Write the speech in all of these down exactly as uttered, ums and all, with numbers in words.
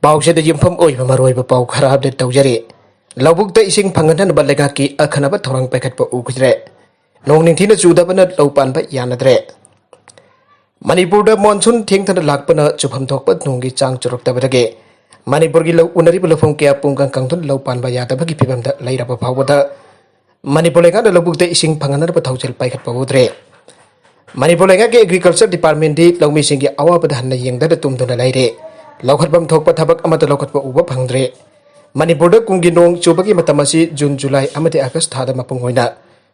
ꯄꯥꯎꯁꯤꯗ ꯌꯨꯝꯐꯝ ꯑꯣꯏꯕ ꯃꯔꯨꯑꯣꯏꯕ ꯄꯥꯎ ꯈꯔ ꯑꯞꯗꯦꯠ ꯇꯧꯖꯔꯤ꯫ ꯂꯧꯕꯨꯛꯇ ꯏꯁꯤꯡ ꯐꯪꯍꯟꯅꯕ ꯂꯩꯉꯥꯛꯀꯤ ꯑꯈꯟꯅꯕ ꯊꯧꯔꯥꯡ ꯄꯥꯏꯈꯠꯄ ꯎꯈꯤꯗ꯭ꯔꯦ꯫ ꯅꯣꯡ ꯅꯤꯡꯊꯤꯅ ꯆꯨꯗꯕꯅ ꯂꯧ ꯄꯥꯟꯕ ꯌꯥꯅꯗ꯭ꯔꯦ꯫ ꯃꯅꯤꯄꯨꯔꯗ ꯃꯣꯟꯁꯨꯟ ꯊꯦꯡꯊꯅ ꯂꯥꯛꯄꯅ ꯆꯨꯐꯝ ꯊꯣꯛꯄ ꯅꯣꯡꯒꯤ ꯆꯥꯡ ꯆꯨꯔꯛꯇꯕꯗꯒꯤ ꯃꯅꯤꯄꯨꯔꯒꯤ ꯂꯧ ꯎꯅꯔꯤꯕ ꯂꯧꯐꯝ ꯀꯌꯥ ꯄꯨꯡꯀꯪ ꯀꯪꯗꯨꯅ ꯂꯧ ꯄꯥꯟꯕ ꯌꯥꯗꯕꯒꯤ ꯐꯤꯕꯝꯗ ꯂꯩꯔꯕ ꯐꯥꯎꯕꯗ ꯃꯅꯤꯄꯨꯔ ꯂꯩꯉꯥꯛꯅ ꯂꯧꯕꯨꯛꯇ ꯏꯁꯤꯡ ꯐꯪꯍꯟꯅꯕ ꯊꯧꯁꯤꯜ ꯄꯥꯏꯈꯠꯄ ꯎꯗ꯭ꯔꯦ꯫ ꯃꯅꯤꯄꯨꯔ ꯂꯩꯉꯥꯛꯀꯤ ꯑꯦꯒ꯭ꯔꯤꯀꯜꯆꯔ ꯗꯤꯄꯥꯔꯠꯃꯦꯟꯗꯤ ꯂꯧꯃꯤꯁꯤꯡꯒꯤ ꯑꯋꯥꯕꯗ ꯍꯟꯅ ꯌꯦꯡꯗꯅ ꯇꯨꯝꯗꯨꯅ ꯂꯩꯔꯦ꯫ ꯂꯧꯈꯠꯐꯝ ꯊꯣꯛꯄ ꯊꯕꯛ ꯑꯃꯠꯇ ꯂꯧꯈꯠꯄ ꯎꯕ ꯐꯪꯗ꯭ꯔꯦ꯫ ꯃꯅꯤꯄꯨꯔꯗ ꯀꯨꯝꯒꯤ ꯅꯣꯡ ꯆꯨꯕꯒꯤ ꯃꯇꯝ ꯑꯁꯤ ꯖꯨꯟ, ꯖꯨꯂꯥꯏ ꯑꯃꯗꯤ ꯑꯥꯒꯁ ꯊꯥꯗ ꯃꯄꯨꯡ ꯑꯣꯏꯅ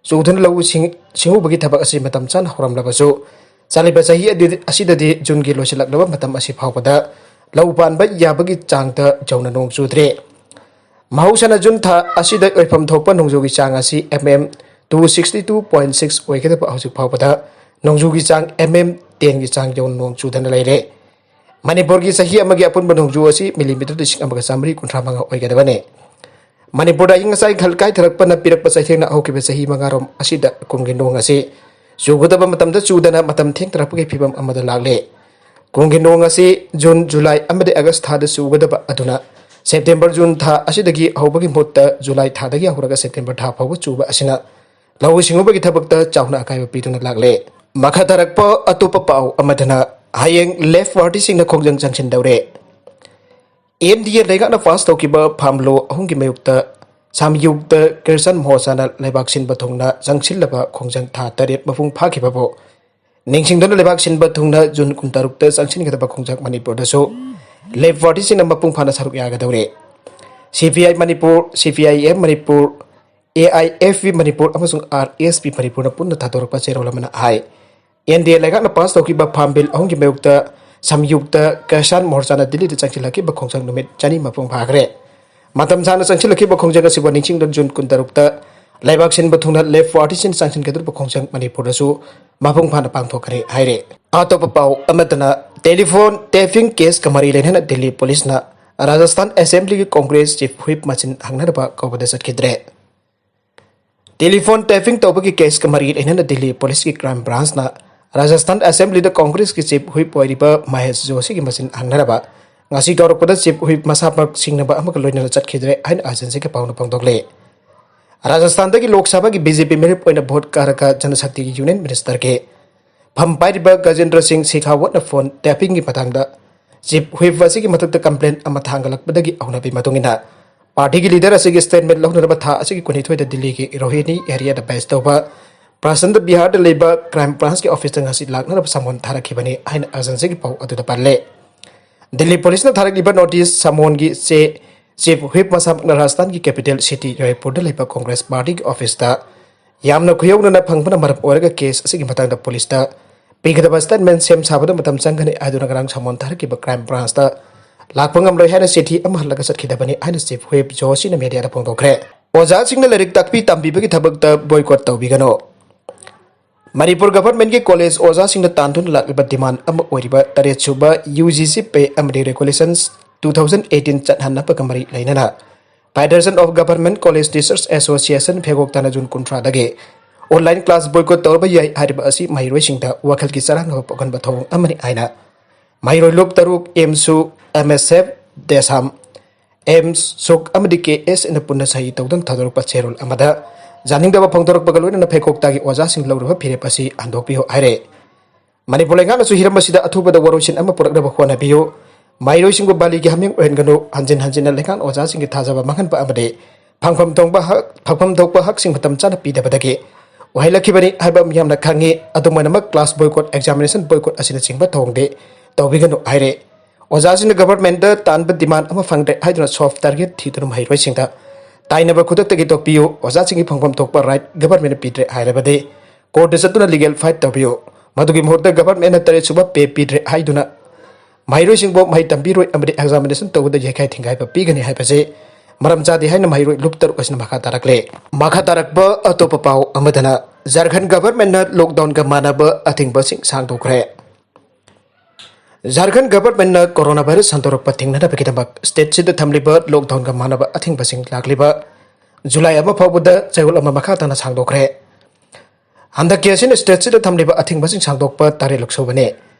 ꯆꯨꯗꯨꯅ ꯂꯧꯎ ꯁꯤꯡ-, ꯁꯤꯡꯎꯕꯒꯤ ꯊꯕꯛ ꯑꯁꯤ ꯃꯇꯝ ꯆꯥꯅ ꯍꯧꯔꯝꯂꯕꯁꯨ, ꯆꯠꯂꯤꯕ ꯆꯍꯤ ꯑꯗꯨ-, ꯑꯁꯤꯗꯗꯤ ꯖꯨꯟꯒꯤ ꯂꯣꯏꯁꯤꯜꯂꯛꯂꯕ ꯃꯇꯝ ꯑꯁꯤ ꯐꯥꯎꯕꯗ ꯂꯧ ꯄꯥꯟꯕ ꯌꯥꯕꯒꯤ ꯆꯥꯡꯗ ꯌꯧꯅ ꯅꯣꯡ ꯆꯨꯗ꯭ꯔꯦ꯫ ꯃꯍꯧꯁꯥꯅ ꯖꯨꯟ ꯊꯥ ꯑꯁꯤꯗ ꯑꯣꯏꯐꯝ ꯊꯣꯛꯄ ꯅꯣꯡꯖꯨꯒꯤ ꯆꯥꯡ ꯑꯁꯤ M M two sixty two point six ꯑꯣꯏꯒꯗꯕ ꯍꯧꯖꯤꯛ ꯐꯥꯎꯕꯗ ꯅꯣꯡꯖꯨꯒꯤ ꯆꯥꯡ M M ten ꯒꯤ ꯆꯥꯡ ꯌꯧꯅ ꯅꯣꯡ ꯆꯨꯗꯅ ꯂꯩꯔꯦ꯫ ꯃꯅꯤꯄꯨꯔꯒꯤ ꯆꯍꯤ ꯑꯃꯒꯤ ꯑꯄꯨꯟꯕ ꯅꯣꯡꯖꯨ ꯑꯁꯤ ꯃꯤꯂꯤꯃꯤꯇꯔ ꯂꯤꯁꯤꯡ ꯑꯃꯒ ꯆꯥꯃꯔꯤ ꯀꯨꯟꯊ꯭ꯔꯥ ꯃꯉꯥ ꯑꯣꯏꯒꯗꯕꯅꯤ꯫ ꯃꯅꯤꯄꯨꯔꯗ ꯑꯏꯪ ꯑꯁꯥꯒꯤ ꯈꯜ ꯀꯥꯏꯊꯔꯛꯄꯅ ꯄꯤꯔꯛꯄ ꯆꯩꯊꯦꯡꯅ ꯍꯧꯈꯤꯕ ꯆꯍꯤ ꯃꯉꯥꯔꯣꯝ ꯑꯁꯤꯗ ꯀꯨꯝꯒꯤ ꯅꯣꯡ ꯑꯁꯤ ꯆꯨꯒꯗꯕ ꯃꯇꯝꯗ ꯆꯨꯗꯅ ꯃꯇꯝ ꯊꯦꯡꯊꯔꯛꯄꯒꯤ ꯐꯤꯕꯝ ꯑꯃꯗ ꯂꯥꯛꯂꯦ꯫ ꯀꯨꯝꯒꯤ ꯅꯣꯡ ꯑꯁꯤ ꯖꯨꯟ, ꯖꯨꯂꯥꯏ ꯑꯃꯗꯤ ꯑꯥꯒꯁ ꯊꯥꯗ ꯆꯨꯒꯗꯕ ꯑꯗꯨꯅ ꯁꯦꯞꯇꯦꯝꯕꯔ, ꯖꯨꯟ ꯊꯥ ꯑꯁꯤꯗꯒꯤ ꯍꯧꯕꯒꯤ ꯃꯍꯨꯠꯇ ꯖꯨꯂꯥꯏ ꯊꯥꯗꯒꯤ ꯍꯧꯔꯒ ꯁꯦꯞꯇꯦꯝꯕꯔ ꯊꯥ ꯐꯥꯎꯕ ꯆꯨꯕ ꯑꯁꯤꯅ ꯂꯧꯎ ꯁꯤꯡꯎꯕꯒꯤ ꯊꯕꯛꯇ ꯆꯥꯎꯅ ꯑꯀꯥꯏꯕ ꯄꯤꯗꯨꯅ ꯂꯥꯛꯂꯦ꯫ ꯃꯈꯥ ꯇꯥꯔꯛꯄ ꯑꯇꯣꯞꯄ ꯄꯥꯎ ꯑꯃꯗꯅ ꯍꯌꯦꯡ ꯂꯦꯐ ꯄꯥꯔꯇꯤꯁꯤꯡꯅ ꯈꯣꯡꯖꯪ ꯆꯪꯁꯤꯟꯗꯧꯔꯦ꯫ N D A ꯂꯩꯉꯥꯛꯅ ꯄꯥꯁ ꯇꯧꯈꯤꯕ ꯐꯥꯝ ꯂꯣ ꯑꯍꯨꯝꯒꯤ ꯃꯥꯌꯣꯛꯇ ꯁꯝꯌꯨꯛꯇ ꯀꯤꯔꯁꯟ ꯃꯣꯔꯆꯥꯅ ꯂꯩꯕꯥꯛ ꯁꯤꯟꯕ ꯊꯨꯡꯅ ꯆꯪꯁꯤꯜꯂꯕ ꯈꯣꯡꯖꯪ ꯊꯥ ꯇꯔꯦꯠ ꯃꯄꯨꯡ ꯐꯥꯈꯤꯕꯕꯨ ꯅꯤꯡꯁꯤꯡꯗꯨꯅ ꯂꯩꯕꯥꯛ ꯁꯤꯟꯕ ꯊꯨꯡꯅ ꯖꯨꯟ ꯀꯨꯟꯇꯔꯨꯛꯇ ꯆꯪꯁꯤꯟꯒꯗꯕ ꯈꯣꯡꯖꯪ ꯃꯅꯤꯄꯨꯔꯗꯁꯨ ꯂꯦꯐ ꯄꯥꯔꯇꯤꯁꯤꯡꯅ ꯃꯄꯨꯡ ꯐꯥꯅ ꯁꯔꯨꯛ ꯌꯥꯒꯗꯧꯔꯤ꯫ C P I Manipur, C P I M Manipur, A I F P Manipur ꯑꯃꯁꯨꯡ R S P ꯃꯅꯤꯄꯨꯔꯅ ꯄꯨꯟꯅ ꯊꯥꯗꯣꯔꯛꯄ ꯆꯦꯔꯣꯜ ꯑꯃꯅ ꯍꯥꯏ, N D A ꯂꯩꯉꯥꯛꯅ ꯄꯥꯁ ꯇꯧꯈꯤꯕ ꯐꯥꯝ ꯕꯤꯜ ꯑꯍꯨꯝꯒꯤ ꯃꯥꯌꯣꯛꯇ ꯁꯝꯌꯨꯛꯇ ꯀꯤꯔꯁꯟ ꯃꯣꯔꯆꯥꯅ ꯗꯤꯜꯂꯤꯗ ꯆꯪꯁꯤꯜꯂꯛꯈꯤꯕ ꯈꯣꯡꯖꯪ ꯅꯨꯃꯤꯠ ꯆꯅꯤ ꯃꯄꯨꯡ ꯐꯥꯈ꯭ꯔꯦ꯫ ꯃꯇꯝ ꯁꯥꯡꯅ ꯆꯪꯁꯤꯜꯂꯛꯈꯤꯕ ꯈꯣꯡꯖꯪ ꯑꯁꯤꯕꯨ ꯅꯤꯡꯁꯤꯡꯗꯨꯅ ꯖꯨꯟ ꯀꯨꯟꯇꯔꯨꯛꯇ ꯂꯩꯕꯥꯛ ꯁꯤꯟꯕ ꯊꯨꯡꯅ ꯂꯦꯐ ꯄꯥꯔꯇꯤꯁꯤꯡꯅ ꯆꯪꯁꯤꯟꯒꯗꯧꯔꯤꯕ ꯈꯣꯡꯖꯪ ꯃꯅꯤꯄꯨꯔꯗꯁꯨ ꯃꯄꯨꯡ ꯐꯥꯅ ꯄꯥꯡꯊꯣꯛꯀꯅꯤ ꯍꯥꯏꯔꯦ꯫ ꯑꯇꯣꯞꯄ ꯄꯥꯎ ꯑꯃꯗꯅ, ꯇꯦꯂꯤꯐꯣꯟ ꯇꯦꯄꯤꯡ ꯀꯦꯁꯀ ꯃꯔꯤ ꯂꯩꯅꯅ ꯗꯤꯜꯂꯤ ꯄꯨꯂꯤꯁꯅ ꯔꯥꯖꯁꯊꯥꯟ ꯑꯦꯁꯦꯝꯕ꯭ꯂꯤꯒꯤ ꯀꯣꯡꯒ꯭ꯔꯦꯁ ꯆꯤꯐ ꯍꯨꯏꯞ ꯃꯁꯤꯟ ꯍꯪꯅꯅꯕ ꯀꯧꯕꯗ ꯆꯠꯈꯤꯗ꯭ꯔꯦ꯫ ꯇꯦꯂꯤꯐꯣꯟ ꯇꯦꯄꯤꯡ ꯇꯧꯕꯒꯤ ꯀꯦꯁꯀ ꯃꯔꯤ ꯂꯩꯅꯅ ꯗꯤꯜꯂꯤ ꯄꯨꯂꯤꯁꯀꯤ ꯀ꯭ꯔꯥꯏꯝ ꯕ꯭ꯔꯥꯟꯁꯅ ꯔꯥꯖꯁꯊꯥꯟ ꯑꯦꯁꯦꯝꯕ꯭ꯂꯤꯗ ꯀꯣꯡꯒ꯭ꯔꯦꯁꯀꯤ ꯆꯤꯐ ꯍꯨꯏꯞ ꯑꯣꯏꯔꯤꯕ ꯃꯍꯦꯁ ꯖꯣꯁꯤꯒꯤ ꯃꯁꯤꯟ ꯍꯪꯅꯅꯕ ꯉꯁꯤ ꯇꯧꯔꯛꯄꯗ ꯆꯤꯐ ꯍꯨꯏꯞ ꯃꯁꯥꯃꯛ ꯁꯤꯡꯅꯕ ꯑꯃꯒ ꯂꯣꯏꯅꯅ ꯆꯠꯈꯤꯗ꯭ꯔꯦ ꯍꯥꯏꯅ ꯑꯥꯖꯥꯟꯁꯤꯒꯤ ꯄꯥꯎꯅ ꯐꯣꯡꯗꯣꯛꯂꯤ꯫ ꯔꯥꯖꯁꯊꯥꯟꯗꯒꯤ ꯂꯣꯛ ꯁꯚꯥꯒꯤ ꯕꯤ ꯖꯦ ꯄꯤ ꯃꯤꯔꯦꯞ ꯑꯣꯏꯅ ꯚꯣꯠ ꯀꯥꯔꯒ ꯖꯟ ꯁꯛꯇꯤꯒꯤ ꯌꯨꯅꯤꯌꯟ ꯃꯤꯅꯤꯁꯇꯔꯒꯤ ꯐꯝ ꯄꯥꯏꯔꯤꯕ ꯒꯖꯦꯟꯗ꯭ꯔ ꯁꯤꯡ ꯁꯤꯈꯥꯋꯠꯅ ꯐꯣꯟ ꯇꯦꯄꯤꯡꯒꯤ ꯃꯇꯥꯡꯗ ꯆꯤꯐ ꯍꯨꯏꯞ ꯑꯁꯤꯒꯤ ꯃꯊꯛꯇ ꯀꯝꯄ꯭ꯂꯦꯟ ꯑꯃ ꯊꯥꯡꯒꯠꯂꯛꯄꯗꯒꯤ ꯍꯧꯅꯕꯤ ꯃꯇꯨꯡ ꯏꯟꯅ ꯄꯥꯔꯇꯤꯒꯤ ꯂꯤꯗꯔ ꯑꯁꯤꯒꯤ ꯁ꯭ꯇꯦꯠꯃꯦꯟ ꯂꯧꯅꯅꯕ ꯊꯥ ꯑꯁꯤꯒꯤ ꯀꯨꯟꯅꯤꯊꯣꯏꯗ ꯗꯤꯜꯂꯤꯒꯤ ꯔꯣꯍꯤꯅꯤ ꯑꯦꯔꯤꯌꯥꯗ ꯕꯦꯁ ꯇꯧꯕ ꯄ꯭ꯔꯁꯟꯗ ꯕꯤꯍꯥꯔꯗ ꯂꯩꯕ ꯀ꯭ꯔꯥꯏꯝ ꯕ꯭ꯔꯥꯟꯁꯀꯤ ꯑꯣꯐꯤꯁꯇ ꯉꯁꯤ ꯂꯥꯛꯅꯅꯕ ꯁꯃꯣꯟ ꯊꯥꯔꯛꯈꯤꯕꯅꯤ ꯍꯥꯏꯅ ꯑꯥꯖꯥꯟꯁꯤꯒꯤ ꯄꯥꯎ ꯑꯗꯨꯗ ꯄꯜꯂꯦ꯫ ꯗꯤꯜꯂꯤ ꯄꯨꯂꯤꯁꯅ ꯊꯥꯔꯛꯂꯤꯕ ꯅꯣꯇꯤꯁ ꯁꯃꯣꯟꯒꯤ ꯆꯦ ꯆꯤꯐ ꯍꯨꯏꯞ ꯃꯁꯥꯃꯛꯅ ꯔꯥꯖꯁꯊꯥꯟꯒꯤ ꯀꯦꯄꯤꯇꯦꯜ ꯁꯤꯇꯤ ꯖꯣꯏꯄꯨꯔꯗ ꯂꯩꯕ ꯀꯣꯡꯒ꯭ꯔꯦꯁ ꯄꯥꯔꯇꯤꯒꯤ ꯑꯣꯐꯤꯁꯇ ꯌꯥꯝꯅ ꯈꯨꯌꯧꯅꯅ ꯐꯪꯕꯅ ꯃꯔꯝ ꯑꯣꯏꯔꯒ ꯀꯦꯁ ꯑꯁꯤꯒꯤ ꯃꯇꯥꯡꯗ ꯄꯨꯂꯤꯁꯇ ꯄꯤꯒꯗꯕ ꯁ꯭ꯇꯦꯠꯃꯦꯟ ꯁꯦꯝ ꯁꯥꯕꯗ ꯃꯇꯝ ꯆꯪꯒꯅꯤ ꯍꯥꯏꯗꯨꯅ ꯉꯔꯥꯡ ꯁꯃꯣꯟ ꯊꯥꯔꯛꯈꯤꯕ ꯀ꯭ꯔꯥꯏꯝ ꯕ꯭ꯔꯥꯟꯁꯇ ꯂꯥꯛꯄ ꯉꯝꯂꯣꯏ ꯍꯥꯏꯅ ꯆꯤꯊꯤ ꯑꯃ ꯍꯜꯂꯒ ꯆꯠꯈꯤꯗꯕꯅꯤ ꯍꯥꯏꯅ ꯆꯤꯐ ꯍꯨꯏꯞ ꯖꯣꯁꯤꯅ ꯃꯦꯗꯤꯌꯥꯗ ꯐꯣꯡꯗꯣꯛꯈ꯭ꯔꯦ꯫ ꯑꯣꯖꯥꯁꯤꯡꯅ ꯂꯥꯏꯔꯤꯛ ꯇꯥꯛꯄꯤ ꯇꯝꯕꯤꯕꯒꯤ ꯊꯕꯛꯇ ꯕꯣꯏꯀꯣꯠ ꯇꯧꯕꯤꯒꯅꯨ꯫ ꯃꯅꯤꯄꯨꯔ ꯒꯚꯔꯟꯃꯦꯟꯠꯀꯤ ꯀꯣꯂꯦꯖ ꯑꯣꯖꯥꯁꯤꯡꯅ ꯇꯥꯟꯗꯨꯅ ꯂꯥꯛꯂꯤꯕ ꯗꯤꯃꯥꯟ ꯑꯃ ꯑꯣꯏꯔꯤꯕ ꯇꯔꯦꯠ ꯁꯨꯕ ꯌꯨ ꯖꯤ ꯁꯤ ꯄꯦ ꯑꯃꯗꯤ ꯔꯦꯒꯨꯂꯦꯁꯟꯁ ꯇꯨ ꯊꯥꯎꯖꯟ ꯑꯩꯠꯇꯤꯟ ꯆꯠꯍꯟꯅꯕꯒ ꯃꯔꯤ ꯂꯩꯅꯅ Federation of Government College Teachers Association ꯐꯦꯒꯣꯛ ꯇꯥꯅ ꯖꯨꯟ ꯀꯨꯟꯊ꯭ꯔꯥꯗꯒꯤ ꯑꯣꯟꯂꯥꯏꯟ ꯀ꯭ꯂꯥꯁ ꯕꯣꯏꯀꯣꯠ ꯇꯧꯔꯕ ꯌꯥꯏ ꯍꯥꯏꯔꯤꯕ ꯑꯁꯤ ꯃꯍꯩꯔꯣꯏꯁꯤꯡꯗ ꯋꯥꯈꯜꯒꯤ ꯆꯔꯥꯡꯅꯕ ꯄꯣꯛꯍꯟꯕ ꯊꯧꯑꯣꯡ ꯑꯃꯅꯤ ꯍꯥꯏꯅ ꯃꯍꯩꯔꯣꯏ ꯂꯨꯞ ꯇꯔꯨꯛ ꯑꯦꯝꯁꯨ, ꯑꯦꯝ ꯑꯦꯁ ꯑꯦꯐ, ꯗꯦꯁꯥꯝ, ꯑꯦꯝꯁ ꯁꯨꯛ ꯑꯃꯗꯤ ꯀꯦ ꯑꯦꯁ ꯑꯦꯅ ꯄꯨꯟꯅ ꯁꯍꯤ ꯇꯧꯗꯨꯅ ꯊꯥꯗꯣꯔꯛꯄ ꯆꯦꯔꯣꯜ ꯑꯃꯗ ꯌꯥꯅꯤꯡꯗꯕ ꯐꯣꯡꯗꯣꯔꯛꯄꯒ ꯂꯣꯏꯅꯅ ꯐꯦꯀꯣꯛꯇꯥꯒꯤ ꯑꯣꯖꯥꯁꯤꯡ ꯂꯧꯔꯤꯕ ꯐꯤꯔꯦꯞ ꯑꯁꯤ ꯍꯟꯗꯣꯛꯄꯤꯌꯨ ꯍꯥꯏꯔꯦ꯫ ꯃꯅꯤꯄꯨꯔ ꯂꯩꯉꯥꯛꯅꯁꯨ ꯍꯤꯔꯝ ꯑꯁꯤꯗ ꯑꯊꯨꯕꯗ ꯋꯥꯔꯣꯏꯁꯤꯟ ꯑꯃ ꯄꯨꯔꯛꯅꯕ ꯍꯣꯠꯅꯕꯤꯌꯨ꯫ ꯃꯍꯩꯔꯣꯏꯁꯤꯡꯕꯨ ꯕꯥꯂꯤꯒꯤ ꯍꯥꯃꯦꯡ ꯑꯣꯏꯍꯟꯒꯅꯨ꯫ ꯍꯟꯖꯤꯟ ꯍꯟꯖꯤꯟꯅ ꯂꯩꯉꯥꯛꯅ ꯑꯣꯖꯥꯁꯤꯡꯒꯤ ꯊꯥꯖꯕ ꯃꯥꯡꯍꯟꯕ ꯑꯃꯗꯤ ꯐꯪꯐꯝ ꯊꯣꯛꯄ ꯍꯛ, ꯐꯪꯐꯝ ꯊꯣꯛꯄ ꯍꯛꯁꯤꯡ ꯃꯇꯝ ꯆꯥꯅ ꯄꯤꯗꯕꯗꯒꯤ ꯑꯣꯏꯍꯜꯂꯛꯈꯤꯕꯅꯤ ꯍꯥꯏꯕ ꯃꯤꯌꯥꯝꯅ ꯈꯪꯉꯤ꯫ ꯑꯗꯨꯝ ꯑꯣꯏꯅꯃꯛ ꯀ꯭ꯂꯥꯁ ꯕꯣꯏꯀꯣꯠ, ꯑꯦꯛꯖꯥꯃꯤꯅꯦꯁꯟ ꯕꯣꯏꯀꯣꯠ ꯑꯁꯤꯅꯆꯤꯡꯕ ꯊꯧꯑꯣꯡꯗꯤ ꯇꯧꯕꯤꯒꯅꯨ ꯍꯥꯏꯔꯦ꯫ ꯑꯣꯖꯥꯁꯤꯡꯅ ꯒꯚꯔꯟꯃꯦꯟꯠꯇ ꯇꯥꯟꯕ ꯗꯤꯃꯥꯟ ꯑꯃ ꯐꯪꯗ꯭ꯔꯦ ꯍꯥꯏꯗꯨꯅ ꯁꯣꯐ ꯇꯥꯔꯒꯦꯠ ꯊꯤꯗꯨꯅ ꯃꯍꯩꯔꯣꯏꯁꯤꯡꯗ ꯇꯥꯏꯅꯕ ꯈꯨꯗꯛꯇꯒꯤ ꯇꯣꯛꯄꯤꯌꯨ꯫ ꯑꯣꯖꯥꯁꯤꯡꯒꯤ ꯐꯪꯐꯝ ꯊꯣꯛꯄ ꯔꯥꯏꯠ ꯒꯚꯔꯟꯃꯦꯟꯠꯅ ꯄꯤꯗ꯭ꯔꯦ ꯍꯥꯏꯔꯕꯗꯤ ꯀꯣꯔꯠꯇ ꯆꯠꯇꯨꯅ ꯂꯤꯒꯦꯜ ꯐꯥꯏꯠ ꯇꯧꯕꯤꯌꯨ꯫ ꯃꯗꯨꯒꯤ ꯃꯍꯨꯠꯇ ꯒꯚꯔꯟꯃꯦꯟꯠꯅ ꯇꯔꯦꯠ ꯁꯨꯕ ꯄꯦ ꯄꯤꯗ꯭ꯔꯦ ꯍꯥꯏꯗꯨꯅ ꯃꯍꯩꯔꯣꯏꯁꯤꯡꯕꯨ ꯃꯍꯩ ꯇꯝꯕꯤꯔꯣꯏ ꯑꯃꯗꯤ ꯑꯦꯛꯖꯥꯃꯤꯅꯦꯁꯟ ꯇꯧꯕꯗ ꯌꯩꯈꯥꯏ ꯊꯤꯡꯒꯥꯏꯕ ꯄꯤꯒꯅꯤ ꯍꯥꯏꯕꯁꯤ ꯃꯔꯝ ꯆꯥꯗꯦ ꯍꯥꯏꯅ ꯃꯍꯩꯔꯣꯏ ꯂꯨꯞ ꯇꯔꯨꯛ ꯑꯁꯤꯅ ꯃꯈꯥ ꯇꯥꯔꯛꯂꯦ꯫ ꯃꯈꯥ ꯇꯥꯔꯛꯄ ꯑꯇꯣꯞꯄ ꯄꯥꯎ ꯑꯃꯗꯅ ꯖꯔꯈꯟ ꯒꯚꯔꯟꯃꯦꯟꯠꯅ ꯂꯣꯛꯗꯥꯎꯟꯒ ꯃꯥꯟꯅꯕ ꯑꯊꯤꯡꯕꯁꯤꯡ ꯁꯥꯡꯗꯣꯛꯈ꯭ꯔꯦ꯫ ꯖꯔꯈꯟ ꯒꯚꯔꯟꯃꯦꯟꯠꯅ ꯀꯣꯔꯣꯅꯥ ꯚꯥꯏꯔꯁ ꯁꯟꯗꯣꯔꯛꯄ ꯊꯤꯡꯅꯅꯕꯒꯤꯗꯃꯛ ꯁ꯭ꯇꯦꯠꯁꯤꯗ ꯊꯝꯂꯤꯕ ꯂꯣꯛꯗꯥꯎꯟꯒ ꯃꯥꯟꯅꯕ ꯑꯊꯤꯡꯕꯁꯤꯡ ꯂꯥꯛꯂꯤꯕ ꯖꯨꯂꯥꯏ ꯑꯃ ꯐꯥꯎꯕꯗ ꯆꯌꯣꯜ ꯑꯃ ꯃꯈꯥ ꯇꯥꯅ ꯁꯥꯡꯗꯣꯛꯈ꯭ꯔꯦ꯫ ꯍꯟꯗꯛꯀꯤ ꯑꯁꯤꯅ ꯁ꯭ꯇꯦꯠꯁꯤꯗ ꯊꯝꯂꯤꯕ ꯑꯊꯤꯡꯕꯁꯤꯡ ꯁꯥꯡꯗꯣꯛꯄ ꯇꯔꯦꯠꯂꯛ ꯁꯨꯕꯅꯤ꯫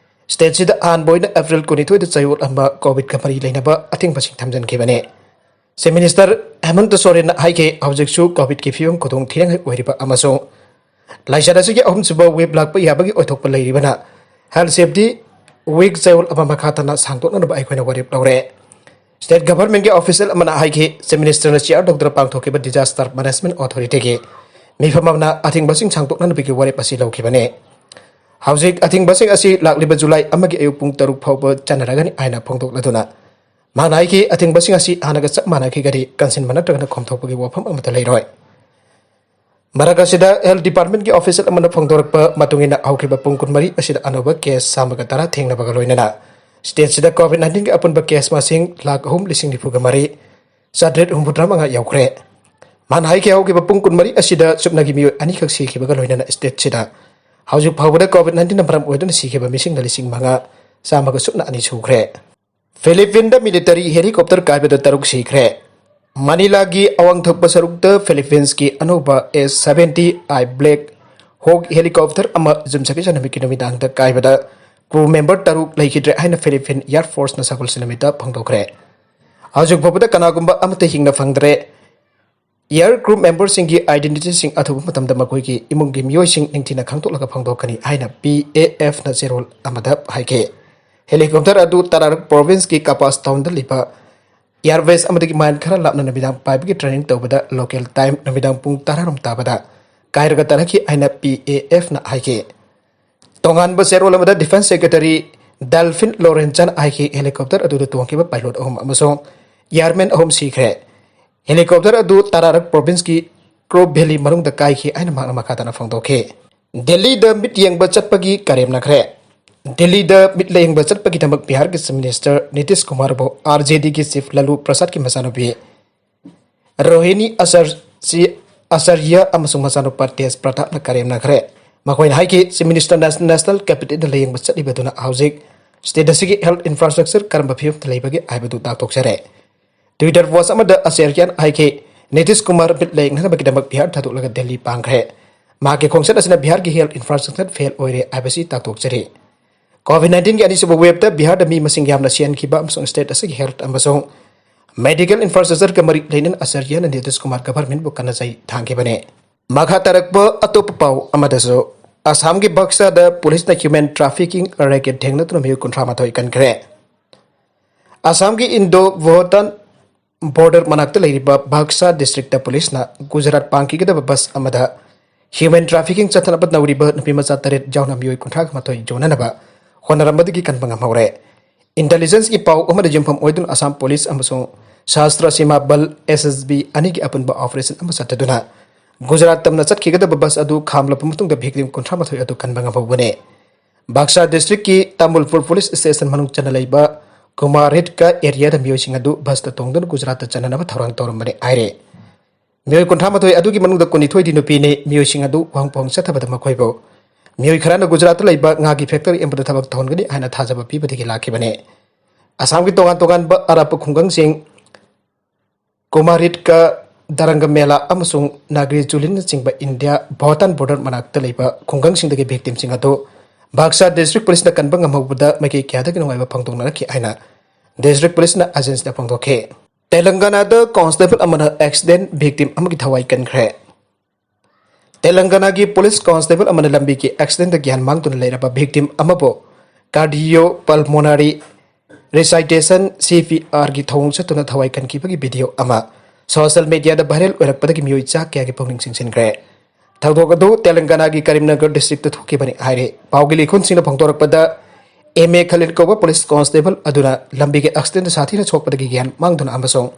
ꯁ꯭ꯇꯦꯠꯁꯤꯗ ꯑꯍꯥꯟꯕ ꯑꯣꯏꯅ ꯑꯦꯄ꯭ꯔꯤꯜ ꯀꯨꯟꯅꯤꯊꯣꯏꯗ ꯆꯌꯣꯜ ꯑꯃ ꯀꯣꯚꯤꯗꯀ ꯃꯔꯤ ꯂꯩꯅꯕ ꯑꯊꯤꯡꯕꯁꯤꯡ ꯊꯝꯖꯤꯟꯈꯤꯕꯅꯤ꯫ ꯆꯤꯐ ꯃꯤꯅꯤꯁꯇꯔ ꯍꯦꯃꯟꯇ ꯁꯣꯔꯦꯟꯅ ꯍꯥꯏꯈꯤ, ꯍꯧꯖꯤꯛꯁꯨ ꯀꯣꯚꯤꯗꯀꯤ ꯐꯤꯕꯝ ꯈꯨꯗꯣꯡ ꯊꯤꯅꯤꯡꯉꯥꯏ ꯑꯣꯏꯔꯤꯕ ꯑꯃꯁꯨꯡ ꯂꯥꯏꯆꯠ ꯑꯁꯤꯒꯤ ꯑꯍꯨꯝꯁꯨꯕ ꯋꯦꯕ ꯂꯥꯛꯄ ꯌꯥꯕꯒꯤ ꯑꯣꯏꯊꯣꯛꯄ ꯂꯩꯔꯤꯕꯅ ꯍꯦꯜꯊ ꯁꯦꯐꯇꯤ ꯋꯤꯛ ꯆꯌꯣꯜ ꯑꯃ ꯃꯈꯥ ꯇꯥꯅ ꯁꯥꯡꯗꯣꯛꯅꯅꯕ ꯑꯩꯈꯣꯏꯅ ꯋꯥꯔꯦꯞ ꯂꯧꯔꯦ꯫ ꯁ꯭ꯇꯦꯠ ꯒꯚꯔꯟꯃꯦꯟꯠꯀꯤ ꯑꯣꯐꯤꯁꯤꯌꯦꯜ ꯑꯃꯅ ꯍꯥꯏꯈꯤ, ꯆꯤꯐ ꯃꯤꯅꯤꯁꯇꯔꯅ ꯆꯤꯌꯥꯔ ꯇꯧꯗꯨꯅ ꯄꯥꯡꯊꯣꯛꯈꯤꯕ ꯗꯤꯖꯥꯁꯇꯔ ꯃꯦꯅꯦꯖꯃꯦꯟꯠ ꯑꯣꯊꯣꯔꯤꯇꯤꯒꯤ ꯃꯤꯐꯝ ꯑꯃꯅ ꯑꯊꯤꯡꯕꯁꯤꯡ ꯁꯥꯡꯗꯣꯛꯅꯅꯕꯒꯤ ꯋꯥꯔꯦꯞ ꯑꯁꯤ ꯂꯧꯈꯤꯕꯅꯤ꯫ ꯍꯧꯖꯤꯛ ꯑꯊꯤꯡꯕꯁꯤꯡ ꯑꯁꯤ ꯂꯥꯛꯂꯤꯕ ꯖꯨꯂꯥꯏ ꯑꯃꯒꯤ ꯑꯌꯨꯛ ꯄꯨꯡ ꯇꯔꯨꯛ ꯐꯥꯎꯕ ꯆꯠꯅꯔꯒꯅꯤ ꯍꯥꯏꯅ ꯐꯣꯡꯗꯣꯛꯂꯗꯨꯅ, ꯃꯥꯅ ꯍꯥꯏꯈꯤ, ꯑꯊꯤꯡꯕꯁꯤꯡ ꯑꯁꯤ ꯍꯥꯟꯅꯒ ꯆꯞ ꯃꯥꯟꯅꯈꯤꯒꯅꯤ, ꯀꯟꯁꯤꯟꯕ ꯅꯠꯇ꯭ꯔꯒꯅ ꯈꯣꯝꯊꯣꯛꯄꯒꯤ ꯋꯥꯐꯝ ꯑꯃꯠꯇ ꯂꯩꯔꯣꯏ꯫ ꯃꯔꯛ ꯑꯁꯤꯗ ꯍꯦꯜꯊ ꯗꯤꯄꯥꯔꯠꯃꯦꯟꯠꯀꯤ ꯑꯣꯐꯤꯁꯤꯌꯦꯜ ꯑꯃꯅ ꯐꯣꯡꯗꯣꯔꯛꯄ ꯃꯇꯨꯡ ꯏꯟꯅ, ꯍꯧꯈꯤꯕ ꯄꯨꯡ ꯀꯨꯟꯃꯔꯤ ꯑꯁꯤꯗ ꯑꯅꯧꯕ ꯀꯦꯁ ꯆꯥꯝꯃꯒ ꯇꯔꯥ ꯊꯦꯡꯅꯕꯒ ꯂꯣꯏꯅꯅ ꯁ꯭ꯇꯦꯠꯁꯤꯗ ꯀꯣꯚꯤꯗ ꯅꯥꯏꯟꯇꯤꯟꯒꯤ ꯑꯄꯨꯟꯕ ꯀꯦꯁ ꯃꯁꯤꯡ ꯂꯥꯈ ꯑꯍꯨꯝ ꯂꯤꯁꯤꯡ ꯅꯤꯐꯨꯒ ꯃꯔꯤ ꯆꯥꯇ꯭ꯔꯦꯠ ꯍꯨꯝꯐꯨꯇꯔꯥ ꯃꯉꯥ ꯌꯧꯈ꯭ꯔꯦ꯫ ꯃꯥꯅ ꯍꯥꯏꯈꯤ, ꯍꯧꯈꯤꯕ ꯄꯨꯡ ꯀꯨꯟꯃꯔꯤ ꯑꯁꯤꯗ ꯆꯨꯞꯅꯒꯤ ꯃꯤꯑꯣꯏ ꯑꯅꯤꯈꯛ ꯁꯤꯈꯤꯕꯒ ꯂꯣꯏꯅꯅ ꯁ꯭ꯇꯦꯠꯁꯤꯗ ꯍꯧꯖꯤꯛ ꯐꯥꯎꯕꯗ ꯀꯣꯚꯤꯗ ꯅꯥꯏꯟꯇꯤꯟꯅ ꯃꯔꯝ ꯑꯣꯏꯗꯨꯅ ꯁꯤꯈꯤꯕ ꯃꯤꯁꯤꯡꯅ ꯂꯤꯁꯤꯡ ꯃꯉꯥ ꯆꯥꯝꯃꯒ ꯁꯨꯞꯅ ꯑꯅꯤ ꯁꯨꯈ꯭ꯔꯦ꯫ ꯐꯤꯂꯤꯄꯤꯟꯗ ꯃꯤꯂꯤꯇꯔꯤ ꯍꯦꯂꯤꯀꯣꯞꯇꯔ ꯀꯥꯏꯕꯗ ꯇꯔꯨꯛ ꯁꯤꯈ꯭ꯔꯦ꯫ ꯃꯅꯤꯂꯥꯒꯤ ꯑꯋꯥꯡ ꯊꯪꯕ ꯁꯔꯨꯛꯇ ꯐꯤꯂꯤꯄꯤꯟꯁꯀꯤ ꯑꯅꯧꯕ ꯑꯦꯁ ꯁꯚꯦꯟꯇꯤ ꯑꯥꯏ ꯕ꯭ꯂꯦꯛ ꯍꯣꯛ ꯍꯦꯂꯤꯀꯣꯞꯇꯔ ꯑꯃ ꯌꯨꯝꯁꯀꯩꯁ ꯅꯨꯃꯤꯠꯀꯤ ꯅꯨꯃꯤꯗꯥꯡꯗ ꯀꯥꯏꯕꯗ ꯀ꯭ꯔꯨ ꯃꯦꯝꯕꯔ ꯇꯔꯨꯛ ꯂꯩꯈꯤꯗ꯭ꯔꯦ ꯍꯥꯏꯅ ꯐꯤꯂꯤꯄꯤꯟ ꯑꯦꯌꯔ ꯐꯣꯔꯁꯅ ꯁꯒꯣꯜꯁꯦꯟ ꯅꯨꯃꯤꯠꯇ ꯐꯣꯡꯗꯣꯛꯈ꯭ꯔꯦ꯫ ꯍꯧꯖꯤꯛ ꯐꯥꯎꯕꯗ ꯀꯅꯥꯒꯨꯝꯕ ꯑꯃꯠꯇ ꯍꯤꯡꯅ ꯐꯪꯗ꯭ꯔꯦ꯫ ꯑꯦꯌꯔ ꯀ꯭ꯔꯨ ꯃꯦꯝꯕꯔꯁꯤꯡꯒꯤ ꯑꯥꯏꯗꯦꯟꯇꯤꯇꯤꯁꯤꯡ ꯑꯊꯨꯕ ꯃꯇꯝꯗ ꯃꯈꯣꯏꯒꯤ ꯏꯃꯨꯡꯒꯤ ꯃꯤꯑꯣꯏꯁꯤꯡ ꯅꯤꯡꯊꯤꯅ ꯈꯪꯗꯣꯛꯂꯒ ꯐꯣꯡꯗꯣꯛꯀꯅꯤ ꯍꯥꯏꯅ ꯄꯤ ꯑꯦ ꯑꯦꯐꯅ ꯆꯦꯔꯣꯜ ꯑꯃꯗ ꯍꯥꯏꯈꯤ꯫ ꯍꯦꯂꯤꯀꯣꯞꯇꯔ ꯑꯗꯨ ꯇꯔꯥꯔꯛ ꯄ꯭ꯔꯣꯚꯤꯟꯁꯀꯤ ꯀꯄꯥꯁ ꯇꯥꯎꯟꯗ ꯂꯩꯕ ꯑꯦꯌꯔꯕꯦꯁ ꯑꯃꯗꯒꯤ ꯃꯥꯏꯜ ꯈꯔ ꯂꯥꯞꯅ ꯅꯨꯃꯤꯗꯥꯡ ꯄꯥꯏꯕꯒꯤ ꯇ꯭ꯔꯦꯅꯤꯡ ꯇꯧꯕꯗ ꯂꯣꯀꯦꯜ ꯇꯥꯏꯝ ꯅꯨꯃꯤꯗꯥꯡ ꯄꯨꯡ ꯇꯔꯥꯔꯣꯝ ꯇꯥꯕꯗ ꯀꯥꯏꯔꯒ ꯇꯥꯔꯛꯈꯤ ꯍꯥꯏꯅ ꯄꯤ ꯑꯦ ꯑꯦꯐꯅ ꯍꯥꯏꯈꯤ꯫ ꯇꯣꯉꯥꯟꯕ ꯆꯦꯔꯣꯜ ꯑꯃꯗ ꯗꯤꯐꯦꯟꯁ ꯁꯦꯀ꯭ꯔꯦꯇꯔꯤ ꯗꯥꯜꯐꯤꯟ ꯂꯣꯔꯦꯟꯆꯟ ꯍꯥꯏꯈꯤ, ꯍꯦꯂꯤꯀꯣꯞꯇꯔ ꯑꯗꯨꯗ ꯇꯣꯡꯈꯤꯕ ꯄꯥꯏꯂꯣꯠ ꯑꯍꯨꯝ ꯑꯃꯁꯨꯡ ꯑꯦꯌꯔꯃꯦꯟ ꯑꯍꯨꯝ ꯁꯤꯈ꯭ꯔꯦ꯫ ꯍꯦꯂꯤꯀꯣꯞꯇꯔ ꯑꯗꯨ ꯇꯔꯥꯔꯛ ꯄ꯭ꯔꯣꯚꯤꯟꯁꯀꯤ ꯀ꯭ꯔꯣꯞ ꯚꯦꯂꯤ ꯃꯅꯨꯡꯗ ꯀꯥꯏꯈꯤ ꯍꯥꯏꯅ ꯃꯍꯥꯛꯅ ꯃꯈꯥ ꯇꯥꯅ ꯐꯣꯡꯗꯣꯛꯈꯤ꯫ ꯗꯦꯜꯂꯤꯗ ꯃꯤꯠ ꯌꯦꯡꯕ ꯆꯠꯄꯒꯤ ꯀꯔꯦꯝꯅꯈ꯭ꯔꯦ꯫ ꯗꯦꯜꯂꯤꯗ ꯃꯤꯠ ꯂꯥꯌꯦꯡꯕ ꯆꯠꯄꯒꯤꯗꯃꯛ ꯕꯤꯍꯥꯔꯒꯤ ꯆꯤꯐ ꯃꯤꯅꯤꯁꯇꯔ ꯅꯤꯇꯤꯁ ꯀꯨꯃꯥꯔꯕꯨ ꯑꯥꯔ ꯖꯦ ꯗꯤꯒꯤ ꯆꯤꯐ ꯂꯂꯨ ꯄ꯭ꯔꯁꯥꯗꯀꯤ ꯃꯆꯥꯅꯨꯄꯤ ꯔꯣꯍꯤꯅꯤ ꯑꯆꯔ-, ꯁꯤ-, ꯑꯆꯥꯔꯌ ꯑꯃꯁꯨꯡ ꯃꯆꯥꯅꯨꯄꯥ ꯇꯦꯖ ꯄ꯭ꯔꯇꯥꯞꯅ ꯀꯔꯦꯝꯅꯈ꯭ꯔꯦ꯫ ꯃꯈꯣꯏꯅ ꯍꯥꯏꯈꯤ, ꯆꯤꯐ ꯃꯤꯅꯤꯁꯇꯔ ꯅꯦꯁ-, ꯅꯦꯁꯅꯦꯜ ꯀꯦꯄꯤꯇꯦꯜꯗ ꯂꯥꯌꯦꯡꯕ ꯆꯠꯂꯤꯕꯗꯨꯅ ꯍꯧꯖꯤꯛ ꯁ꯭ꯇꯦꯠ ꯑꯁꯤꯒꯤ ꯍꯦꯜꯊ ꯏꯟꯐ꯭ꯔꯥꯁ꯭ꯇ꯭ꯔꯛꯆꯔ ꯀꯔꯝꯕ ꯐꯤꯕꯝꯗ ꯂꯩꯕꯒꯦ ꯍꯥꯏꯕꯗꯨ ꯇꯥꯛꯊꯣꯛꯆꯔꯦ꯫ ꯇ꯭ꯋꯤꯇꯔ ꯄꯣꯁ ꯑꯃꯗ ꯑꯆꯥꯔꯌꯟ ꯍꯥꯏꯈꯤ, ꯅꯤꯇꯤꯁ ꯀꯨꯃꯥꯔ ꯃꯤꯠ ꯂꯥꯌꯦꯡꯅꯅꯕꯒꯤꯗꯃꯛ ꯕꯤꯍꯥꯔ ꯊꯥꯗꯣꯛꯂꯒ ꯗꯦꯜꯂꯤ ꯄꯥꯡꯈ꯭ꯔꯦ꯫ ꯃꯍꯥꯛꯀꯤ ꯈꯣꯡꯆꯠ ꯑꯁꯤꯅ ꯕꯤꯍꯥꯔꯒꯤ ꯍꯦꯜꯊ ꯏꯟꯐ꯭ꯔꯥꯁ꯭ꯇ꯭ꯔꯛꯆꯔ ꯐꯦꯜ ꯑꯣꯏꯔꯦ ꯍꯥꯏꯕꯁꯤ ꯇꯥꯛꯊꯣꯛꯆꯔꯤ꯫ ꯀꯣꯚꯤꯗ ꯅꯥꯏꯟꯇꯤꯟꯒꯤ ꯑꯅꯤꯁꯨꯕ ꯋꯦꯕꯇ ꯕꯤꯍꯥꯔꯗ ꯃꯤ ꯃꯁꯤꯡ ꯌꯥꯝꯅ ꯁꯤꯍꯟꯈꯤꯕ ꯑꯃꯁꯨꯡ ꯁ꯭ꯇꯦꯠ ꯑꯁꯤꯒꯤ ꯍꯦꯜꯊ ꯑꯃꯁꯨꯡ ꯃꯦꯗꯤꯀꯦꯜ ꯏꯟꯐ꯭ꯔꯥꯁ꯭ꯇ꯭ꯔꯛꯆꯔꯒ ꯃꯔꯤ ꯂꯩꯅꯅ ꯑꯆꯥꯔꯌꯅ ꯅꯤꯇꯤꯁ ꯀꯨꯃꯥꯔ ꯒꯚꯔꯟꯃꯦꯟꯠꯕꯨ ꯀꯟꯅ ꯆꯩ ꯊꯥꯡꯈꯤꯕꯅꯤ꯫ ꯃꯈꯥ ꯇꯥꯔꯛꯄ ꯑꯇꯣꯞꯄ ꯄꯥꯎ ꯑꯃꯗꯁꯨ, ꯑꯁꯥꯝꯒꯤ ꯕꯛꯁꯥꯗ ꯄꯨꯂꯤꯁꯅ ꯍ꯭ꯌꯨꯃꯦꯟ ꯇ꯭ꯔꯥꯐꯤꯀꯤꯡ ꯔꯦꯀꯦꯠ ꯊꯦꯡꯅꯗꯨꯅ ꯃꯤꯑꯣꯏ ꯀꯨꯟꯊ꯭ꯔꯥ ꯃꯥꯊꯣꯏ ꯀꯟꯈ꯭ꯔꯦ꯫ ꯑꯁꯥꯝꯒꯤ ꯏꯟꯗꯣ ꯚꯣꯇꯥꯟ ꯕꯣꯔꯗꯔ ꯃꯅꯥꯛꯇ ꯂꯩꯔꯤꯕ ꯕꯛꯁꯥ ꯗꯤꯁꯇ꯭ꯔꯤꯛꯇ ꯄꯨꯂꯤꯁꯅ ꯒꯨꯖꯔꯥꯠ ꯄꯥꯡꯈꯤꯒꯗꯕ ꯕꯁ ꯑꯃꯗ ꯍ꯭ꯌꯨꯃꯦꯟ ꯇ꯭ꯔꯥꯐꯤꯀꯤꯡ ꯆꯠꯊꯅꯕ ꯅꯧꯔꯤꯕ ꯅꯨꯄꯤ ꯃꯆꯥ ꯇꯔꯦꯠ ꯌꯥꯎꯅ ꯃꯤꯑꯣꯏ ꯀꯨꯟꯊ꯭ꯔꯥꯒ ꯃꯥꯊꯣꯏ ꯌꯣꯟꯅꯅꯕ ꯍꯣꯠꯅꯔꯝꯕꯗꯒꯤ ꯀꯟꯕ ꯉꯝꯍꯧꯔꯦ꯫ ꯏꯟꯇꯦꯂꯤꯖꯦꯟꯁꯀꯤ ꯄꯥꯎ ꯑꯃꯗ ꯌꯨꯝꯐꯝ ꯑꯣꯏꯗꯨꯅ ꯑꯁꯥꯝ ꯄꯨꯂꯤꯁ ꯑꯃꯁꯨꯡ ꯁꯥꯁꯇ꯭ꯔ ꯁꯤꯃꯥ ꯕꯜ, ꯑꯦꯁ ꯑꯦꯁ ꯕꯤ, ꯑꯅꯤꯒꯤ ꯑꯄꯨꯟꯕ ꯑꯣꯄꯔꯦꯁꯟ ꯑꯃ ꯆꯠꯊꯗꯨꯅ ꯒꯨꯖꯔꯥꯠ ꯇꯝꯅ ꯆꯠꯈꯤꯒꯗꯕ ꯕꯁ ꯑꯗꯨ ꯈꯥꯝꯂꯕ ꯃꯇꯨꯡꯗ ꯚꯤꯛꯇꯤꯝ ꯀꯨꯟꯊ꯭ꯔꯥ ꯃꯥꯊꯣꯏ ꯑꯗꯨ ꯀꯟꯕ ꯉꯝꯍꯧꯕꯅꯤ꯫ ꯕꯥꯛꯁꯥ ꯗꯤꯁꯇ꯭ꯔꯤꯛꯀꯤ ꯇꯥꯃꯨꯜꯄꯨꯔ ꯄꯨꯂꯤꯁ ꯁ꯭ꯇꯦꯁꯟ ꯃꯅꯨꯡ ꯆꯟꯅ ꯂꯩꯕ ꯀꯨꯃꯥꯔꯤꯠꯀ ꯑꯦꯔꯤꯌꯥꯗ ꯃꯤꯑꯣꯏꯁꯤꯡ ꯑꯗꯨ ꯕꯁꯇ ꯇꯣꯡꯗꯨꯅ ꯒꯨꯖꯔꯥꯠꯇ ꯆꯠꯅꯅꯕ ꯊꯧꯔꯥꯡ ꯇꯧꯔꯝꯕꯅꯤ ꯍꯥꯏꯔꯤ꯫ ꯃꯤꯑꯣꯏ ꯀꯨꯟꯊ꯭ꯔꯥ ꯃꯥꯊꯣꯏ ꯑꯗꯨꯒꯤ ꯃꯅꯨꯡꯗ ꯀꯨꯟꯅꯤꯊꯣꯏꯗꯤ ꯅꯨꯄꯤꯅꯤ꯫ ꯃꯤꯑꯣꯏꯁꯤꯡ ꯑꯗꯨ ꯋꯥꯍꯪ ꯄꯥꯎꯍꯪ ꯆꯠꯊꯕꯗ ꯃꯈꯣꯏꯕꯨ ꯃꯤꯑꯣꯏ ꯈꯔꯅ ꯒꯨꯖꯔꯥꯠꯇ ꯂꯩꯕ ꯉꯥꯒꯤ ꯐꯦꯛꯇꯔꯤ ꯑꯃꯗ ꯊꯕꯛ ꯇꯧꯍꯟꯒꯅꯤ ꯍꯥꯏꯅ ꯊꯥꯖꯕ ꯄꯤꯕꯗꯒꯤ ꯂꯥꯛꯈꯤꯕꯅꯤ꯫ ꯑꯁꯥꯝꯒꯤ ꯇꯣꯉꯥꯟ ꯇꯣꯉꯥꯟꯕ ꯑꯔꯥꯞꯄ ꯈꯨꯡꯒꯪꯁꯤꯡ ꯀꯨꯃꯥꯔꯤꯠꯀ, ꯗꯔꯪꯒ ꯃꯦꯂꯥ ꯑꯃꯁꯨꯡ ꯅꯥꯒ꯭ꯔꯤ ꯖꯨꯂꯤꯟꯅꯆꯤꯡꯕ ꯏꯟꯗꯤꯌꯥ ꯚꯨꯇꯥꯟ ꯕꯣꯔꯗꯔ ꯃꯅꯥꯛꯇ ꯂꯩꯕ ꯈꯨꯡꯒꯪꯁꯤꯡꯗꯒꯤ ꯚꯤꯛꯇꯤꯝꯁꯤꯡ ꯑꯗꯨ ꯕꯥꯛꯁꯥ ꯗꯤꯁꯇ꯭ꯔꯤꯛ ꯄꯨꯂꯤꯁꯅ ꯀꯟꯕ ꯉꯝꯍꯧꯕꯗ ꯃꯥꯏꯀꯩ ꯀꯌꯥꯗꯒꯤ ꯅꯨꯡꯉꯥꯏꯕ ꯐꯣꯡꯗꯣꯛꯅꯔꯛꯈꯤ ꯍꯥꯏꯅ ꯗꯤꯁꯇ꯭ꯔꯤꯛ ꯄꯨꯂꯤꯁꯅ ꯑꯦꯖꯦꯟꯁꯤꯗ ꯐꯣꯡꯗꯣꯛꯈꯤ꯫ ꯇꯦꯂꯪꯒꯥꯅꯥꯗ ꯀꯣꯟꯁꯇꯦꯕꯜ ꯑꯃꯅ ꯑꯦꯛꯁꯤꯗꯦꯟ ꯚꯤꯛꯇꯤꯝ ꯑꯃꯒꯤ ꯊꯋꯥꯏ ꯀꯟꯈ꯭ꯔꯦ꯫ ꯇꯦꯂꯪꯒꯥꯅꯥꯒꯤ ꯄꯨꯂꯤꯁ ꯀꯣꯟꯁꯇꯦꯕꯜ ꯑꯃꯅ ꯂꯝꯕꯤꯒꯤ ꯑꯦꯛꯁꯤꯗꯦꯟꯗ ꯒ꯭ꯌꯥꯟ ꯃꯥꯡꯗꯨꯅ ꯂꯩꯔꯕ ꯚꯤꯛꯇꯤꯝ ꯑꯃꯕꯨ ꯀꯥꯔꯗꯤꯑꯣ ꯄꯜꯃꯣꯅꯥꯔꯤ ꯔꯤꯁꯥꯏꯇꯦꯁꯟ, ꯁꯤ ꯄꯤ ꯑꯥꯔꯒꯤ ꯊꯧꯑꯣꯡ ꯆꯠꯇꯨꯅ ꯊꯋꯥꯏ ꯀꯟꯈꯤꯕꯒꯤ ꯚꯤꯗꯤꯑꯣ ꯑꯃ ꯁꯣꯁꯤꯌꯦꯜ ꯃꯤꯗꯤꯌꯥꯗ ꯚꯥꯏꯔꯦꯜ ꯑꯣꯏꯔꯛꯄꯗꯒꯤ ꯃꯤꯑꯣꯏ ꯆꯥ ꯀꯌꯥꯒꯤ ꯄꯨꯛꯅꯤꯡ ꯆꯤꯡꯁꯤꯟꯈ꯭ꯔꯦ꯫ ꯊꯧꯗꯣꯛ ꯑꯗꯨ ꯇꯦꯂꯪꯒꯥꯅꯥꯒꯤ ꯀꯔꯤꯝꯅꯒꯔ ꯗꯤꯁꯇ꯭ꯔꯤꯛꯇ ꯊꯣꯛꯈꯤꯕꯅꯤ ꯍꯥꯏꯔꯤ꯫ ꯄꯥꯎꯒꯤ ꯂꯤꯈꯨꯟꯁꯤꯡꯅ ꯐꯣꯡꯗꯣꯔꯛꯄꯗ, ꯑꯦꯝ ꯑꯦ ꯈꯂꯤꯜ ꯀꯧꯕ ꯄꯨꯂꯤꯁ ꯀꯣꯟꯁꯇꯦꯕꯜ ꯑꯗꯨꯅ ꯂꯝꯕꯤꯒꯤ ꯑꯦꯛꯁꯤꯗꯦꯟꯗ ꯁꯥꯊꯤꯅ ꯁꯣꯛꯄꯗꯒꯤ ꯒ꯭ꯌꯥꯟ ꯃꯥꯡꯗꯨꯅ ꯑꯃꯁꯨꯡ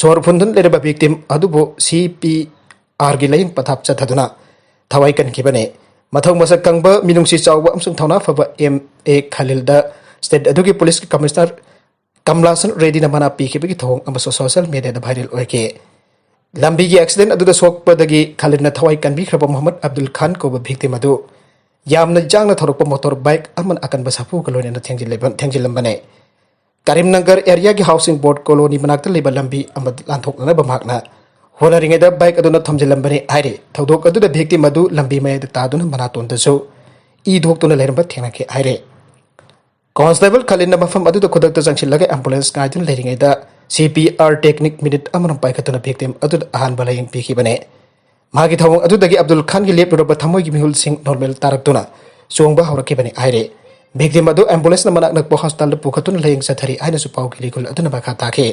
ꯁꯣꯔ ꯐꯨꯟꯗꯨꯅ ꯂꯩꯔꯕ ꯚꯤꯛꯇꯤꯝ ꯑꯗꯨꯕꯨ ꯁꯤ ꯄꯤ ꯑꯥꯔꯒꯤ ꯂꯥꯌꯦꯡ ꯄꯊꯥꯞ ꯆꯠꯊꯗꯨꯅ ꯊꯋꯥꯏ ꯀꯟꯈꯤꯕꯅꯤ꯫ ꯃꯊꯧ ꯃꯁꯛ ꯈꯪꯕ, ꯃꯤꯅꯨꯡꯁꯤ ꯆꯥꯎꯕ ꯑꯃꯁꯨꯡ ꯊꯧꯅꯥ ꯐꯕ ꯑꯦꯝ ꯑꯦ ꯈꯂꯤꯜꯗ ꯁ꯭ꯇꯦꯠ ꯑꯗꯨꯒꯤ ꯄꯨꯂꯤꯁꯀꯤ ꯀꯃꯤꯁꯅꯔ ꯀꯝꯂꯥꯁꯟ ꯔꯦꯗꯤꯅ ꯃꯅꯥ ꯄꯤꯈꯤꯕꯒꯤ ꯊꯧꯑꯣꯡ ꯑꯃꯁꯨ ꯁꯣꯁꯤꯌꯦꯜ ꯃꯤꯗꯤꯌꯥꯗ ꯚꯥꯏꯔꯦꯜ ꯑꯣꯏꯈꯤ꯫ ꯂꯝꯕꯤꯒꯤ ꯑꯦꯛꯁꯤꯗꯦꯟ ꯑꯗꯨꯗ ꯁꯣꯛꯄꯗꯒꯤ ꯈꯂꯤꯜꯅ ꯊꯋꯥꯏ ꯀꯟꯕꯤꯈ꯭ꯔꯕ ꯃꯣꯍꯝꯃꯗ ꯑꯕꯗꯨꯜ ꯈꯥꯟ ꯀꯧꯕ ꯚꯤꯛꯇꯤꯝ ꯑꯗꯨ ꯌꯥꯝꯅ ꯌꯥꯡꯅ ꯊꯧꯔꯛꯄ ꯃꯣꯇꯣꯔ ꯕꯥꯏꯛ ꯑꯃꯅ ꯑꯀꯟꯕ ꯁꯥꯐꯨꯒ ꯂꯣꯏꯅꯅ ꯊꯦꯡꯖꯤꯜꯂꯝꯕ-, ꯊꯦꯡꯖꯤꯜꯂꯝꯕꯅꯤ꯫ ꯀꯔꯤꯝꯅꯒꯔ ꯑꯦꯔꯤꯌꯥꯒꯤ ꯍꯥꯎꯁꯤꯡ ꯕꯣꯔꯗ ꯀꯣꯂꯣꯅꯤ ꯃꯅꯥꯛꯇ ꯂꯩꯕ ꯂꯝꯕꯤ ꯑꯃ ꯂꯥꯟꯊꯣꯛꯅꯅꯕ ꯃꯍꯥꯛꯅ ꯍꯣꯠꯅꯔꯤꯉꯩꯗ ꯕꯥꯏꯛ ꯑꯗꯨꯅ ꯊꯣꯝꯖꯤꯜꯂꯝꯕꯅꯤ ꯍꯥꯏꯔꯤ꯫ ꯊꯧꯗꯣꯛ ꯑꯗꯨꯗ ꯚꯤꯛꯇꯤꯝ ꯑꯗꯨ ꯂꯝꯕꯤ ꯃꯌꯥꯏꯗ ꯇꯥꯗꯨꯅ ꯃꯅꯥꯇꯣꯟꯗꯁꯨ ꯏ ꯊꯣꯛꯇꯨꯅ ꯂꯩꯔꯝꯕ ꯊꯦꯡꯅꯈꯤ ꯍꯥꯏꯔꯤ꯫ ꯀꯣꯟꯁꯇꯦꯕꯜ ꯈꯂꯤꯟꯅ ꯃꯐꯝ ꯑꯗꯨꯗ ꯈꯨꯗꯛꯇ ꯆꯪꯁꯤꯜꯂꯒ ꯑꯦꯝꯕꯨꯂꯦꯟꯁ ꯉꯥꯏꯗꯨꯅ ꯂꯩꯔꯤꯉꯩꯗ ꯁꯤ ꯄꯤ ꯑꯥꯔ ꯇꯦꯛꯅꯤꯛ ꯃꯤꯅꯤꯠ ꯑꯃꯔꯣꯝ ꯄꯥꯏꯈꯠꯇꯨꯅ ꯚꯤꯛꯇꯤꯝ ꯑꯗꯨꯗ ꯑꯍꯥꯟꯕ ꯂꯥꯌꯦꯡ ꯄꯤꯈꯤꯕꯅꯤ꯫ ꯃꯍꯥꯛꯀꯤ ꯊꯧꯑꯣꯡ ꯑꯗꯨꯗꯒꯤ ꯑꯕꯗꯨꯜ ꯈꯥꯟꯒꯤ ꯂꯦꯞꯂꯨꯔꯕ ꯊꯃꯣꯏꯒꯤ ꯃꯤꯍꯨꯜꯁꯤꯡ ꯅꯣꯔꯃꯦꯜ ꯇꯥꯔꯛꯇꯨꯅ ꯆꯣꯡꯕ ꯍꯧꯔꯛꯈꯤꯕꯅꯤ ꯍꯥꯏꯔꯤ꯫ ꯚꯤꯛꯇꯤꯝ ꯑꯗꯨ ꯑꯦꯝꯕꯨꯂꯦꯟꯁꯅ ꯃꯅꯥꯛ ꯅꯛꯄ ꯍꯣꯁꯄꯤꯇꯥꯜꯗ ꯄꯨꯈꯠꯇꯨꯅ ꯂꯥꯌꯦꯡ ꯆꯠꯊꯔꯤ ꯍꯥꯏꯅꯁꯨ ꯄꯥꯎꯒꯤ ꯂꯤꯈꯨꯜ ꯑꯗꯨꯅ ꯃꯈꯥ ꯇꯥꯈꯤ꯫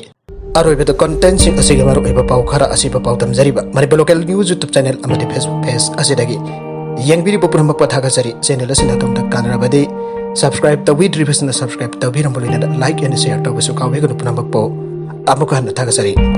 ꯑꯔꯣꯏꯕꯗ ꯀꯣꯟꯇꯦꯟꯁꯤꯡ ꯑꯁꯤꯒꯤ ꯃꯔꯨꯑꯣꯏꯕ ꯄꯥꯎ ꯈꯔ ꯑꯁꯤꯕ ꯄꯥꯎꯗꯝꯖꯔꯤꯕ Manipur local news YouTube channel ꯑꯃꯗꯤ ꯐꯦꯁꯕꯨꯛ ꯄꯦꯖ ꯑꯁꯤꯗꯒꯤ ꯌꯦꯡꯕꯤꯔꯤꯕ ꯄꯨꯝꯅꯃꯛꯄꯨ ꯊꯥꯒꯠꯆꯔꯤ꯫ ꯆꯦꯅꯦꯜ ꯑꯁꯤꯅ ꯑꯗꯣꯝꯗ ꯀꯥꯟꯅꯔꯕꯗꯤ ꯁꯕꯁꯀ꯭ꯔꯥꯏꯕ ꯇꯧꯕꯤꯗ꯭ꯔꯤꯕꯁꯤꯡꯅ ꯁꯕꯁꯀ꯭ꯔꯥꯏꯕ ꯇꯧꯕꯤꯔꯝꯕ ꯂꯣꯏꯅꯅ ꯂꯥꯏꯛ ꯑꯦꯟ ꯁꯦꯌꯔ ꯇꯧꯕꯁꯨ ꯀꯥꯎꯕꯤꯒꯅꯨ꯫ ꯄꯨꯝꯅꯃꯛꯄꯨ ꯑꯃꯨꯛꯀ ꯍꯟꯅ ꯊꯥꯒꯠꯆꯔꯤ꯫